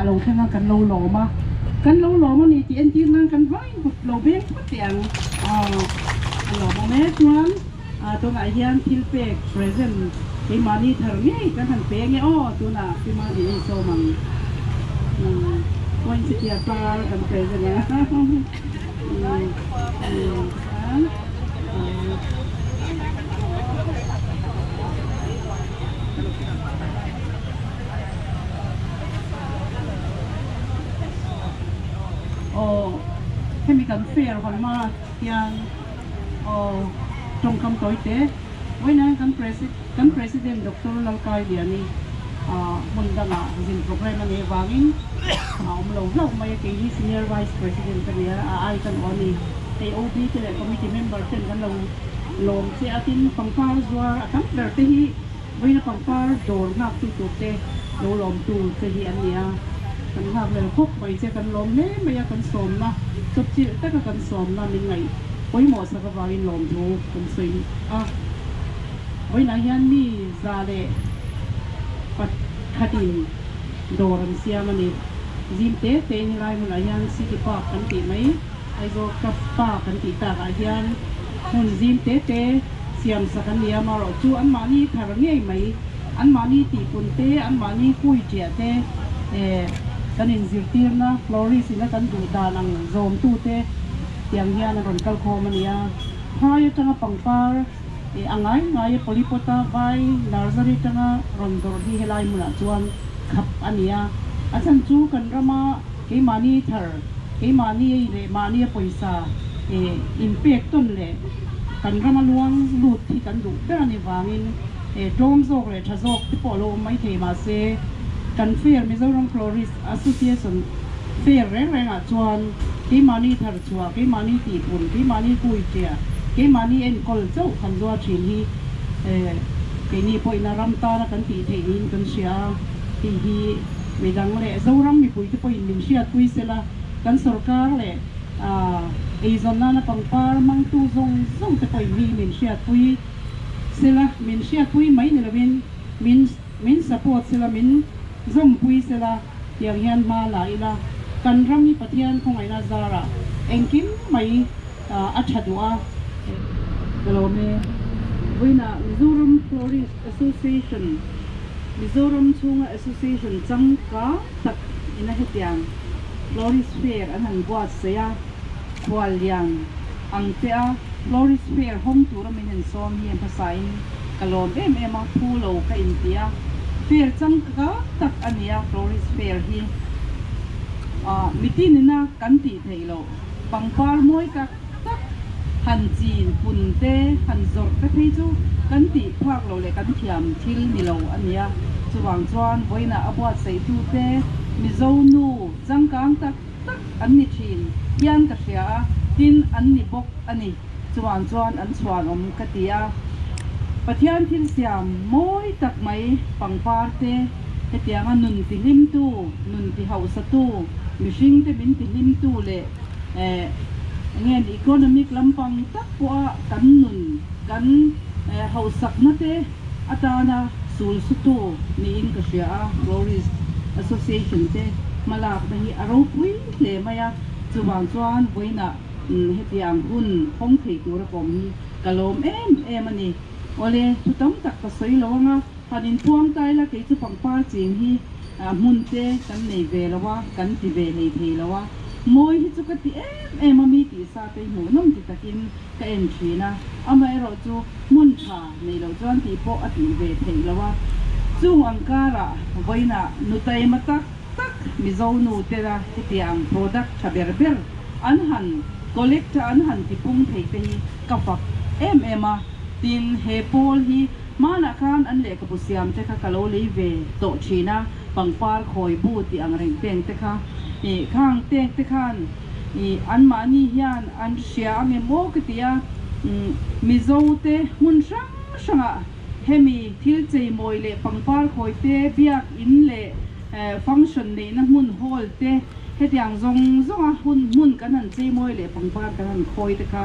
lo thleng a kan lo lawm a, kan lo lawm a ni tih entir nan kan vain kut lo beng phawt teh ang. Aw a lawmawm e chuan tunah hian thil pek present keimahni thar ngei kan han pe nge aw tunah Pima Dini sawm ang poinsettia par kan present ang Aw hemi kan fair hawn hma hian aw tawngkam tawi te vawiin hian kan kan president Doctor Lalkailiani hmun dangah zin program a nih avangin a awm lo hlauh mai a, kei hi senior vice president ka ni a, a ai ka nawh a ni. Hei OB te leh committee member ten kan lo lawm che a, tin pangpar zuar a tam ber te hi Vawiina pangpar dawr nghak tu tur te lo lawm tu che hi an ni a, kan nghak lel khawp mai che, kan lawm hle mai a, kan sawmna chawpchilh taka kan sawmna min ngaih pawimawh sak avangin lawmthu kan sawi a. Vawiinah hian mi za leh pakhatin dawr an siam a ni. Zim te te in helai hmunah hian City Park kan tih mai, Aizawl Club Park kan tih takah hian hmun zim te te siam sak an ni a, amaherawh chu anmahni thar ngei mai, anmahni tihpun te, anmahni kui ṭiah te eh kan inzirtirna florist ina kan duh dan ang zawmtu te tiang hian an rawn kal khawm a ni a. Phai atanga pangpar eh a ngai ngai a Polypota vai nursery atanga rawn zawrh hi helai hmunah chuan khap a ni a, a chhan chu kan rama keimahni thar keimahni leh mahnia pawisa eh inpek tawn leh kan rama luang lut hi kan duh ber a ni vangin eh tlawm zawk leh tha zawk te pawh a lo awm mai thei mahse kan fair Mizoram Florist Association fair reng rengah chuan keimahni thar chhuah, keimahni tihpun, keimahni kui ṭiah, keimahni enkawl chauh kan zuar ṭhin hi eh keini pawhin a ram tana kan tih theih niin kan hria a, hei hi midang leh Zoram mipuite pawhin min hriatpui sela kan sorkar leh eizawn nana pangpar hmangtu zawng zawng te pawhin hi min hriatpui sela, min hriatpui mai ni lovin min min support sela, min zawmpui sela tiang hian hma la ila kan ram hi Pathian khawngaihna zarah engkim mai a tha duh a. Ka lawm e. Vawiinah Mizoram Florist Association, Mizoram chhunga association changkang tak ina hetiang Florist Fair an han buatsaih a, khuallian ang te a Florist Fair hawng tura min han sawm hi a hmasain ka lawm em em a, phu lo ka inti a, fair changkang tak a ni a Florist Fair hi mitin ina kan tih theih loh pangpar mawi tak tak han chin pun te han zawrh te phei chu kan tih phak lo leh kan thiam thil ni lo a nia. Chuvang chuan vawiinah a buatsaih tu te Mizo nu changkang tak tak an ni thin hian ka hria a, tin an ni bawk a ni. Chuvang chuan an chhuanawm ka ti a. Pathian thil siam mawi tak mai pangpar te hetianga nun tihlimtu, nun tihauhsatu, mihringte min tihlimtu leh Eh, enge ni economic lampang tak pawha kan nun, kan hausakna te atana sul sutu niin ka hria a, Florist Association te hmalakna hi a ropui hle mai a, chuvang chuan vawiinah hetiang hun hawng thei tura ka awm hi ka lawm em em a ni. Awle, thu tam tak ka sawi lo ang a, han inphuang ta ila kei chu pangpar ching hi hmun te kan nei ve lo a, kan ti ve hlei thei lo a, mawi hi chu ka ti em em a mi tih sa te hmuh nawm ti takin ka en thin a, amaherawh chu hmun tha nei loh chuan tih pawh a tih ve theih lo a, chung ang karah vawiinah nu taima tak tak Mizo nu tena hetiang product tha ber ber an han collect a an han tipung thei te hi ka fak em em a, tin he pawl hi hmanah khan an lehkhabu siam te kha ka lo lei ve tawh thin a, pangpar khawi bu tih ang reng teng te kha ih khang teng te khan ih anmahni hian an hria ang em aw ka ti a, Mizo te hmun hrang hrangah hemi thil cheimawi leh pangpar khawi te biakin leh function neihna hmun hall te Hetiang zawng zawnga hun hmun kan han cheimawi leh pangpar kan han khawi te kha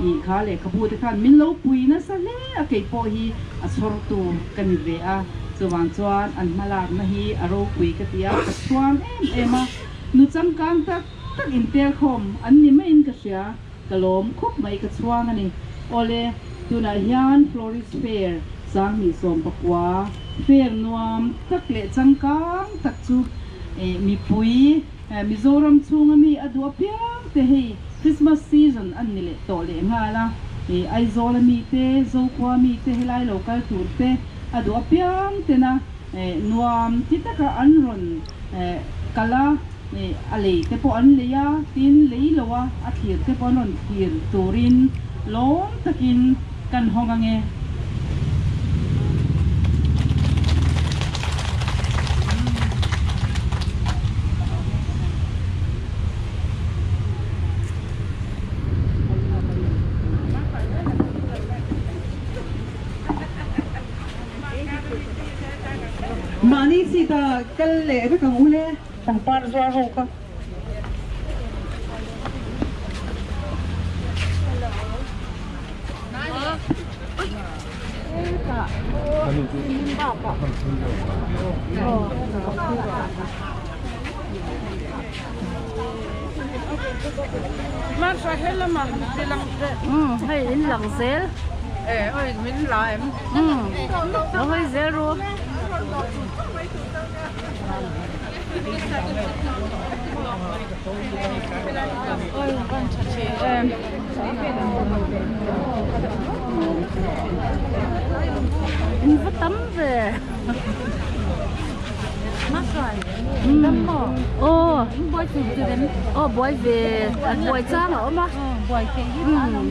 ih kha lehkhabu te khan min lo pui nasa hle a, kei pawh hi a chhawrtu ka ni ve a. Chuvang chuan an hmalakna hi a ropui ka ti a, ka chhuang em em a, nu changkang tak tak intelkhawm an ni maiin ka hria, ka lawm khawp mai ka chhuang a ni. Awle, tunah hian Florist Fair 2019 fair nuam tak leh changkang tak chu mipui Mizoram chhunga mi a duh apiang te hei Christmas season an ni leh tawh leh nghal a, Aizawl a mi te, Zokhua mi te helai lo kal tur te a duh apiang tena nuam ti taka an rawn kal a, a lei te pawh an lei a, tin lei lo a a thlir te pawh an rawn thlir turin lawm takin kan hawng ange. Mahni seat ah kal leh vek ang u le. Pangpar zuar ho kha. Hei in lang zel. Lo hawi zel ru. In va tam ve. Aw aw buai ve buai chang a awm a. Buai thei hi a awm.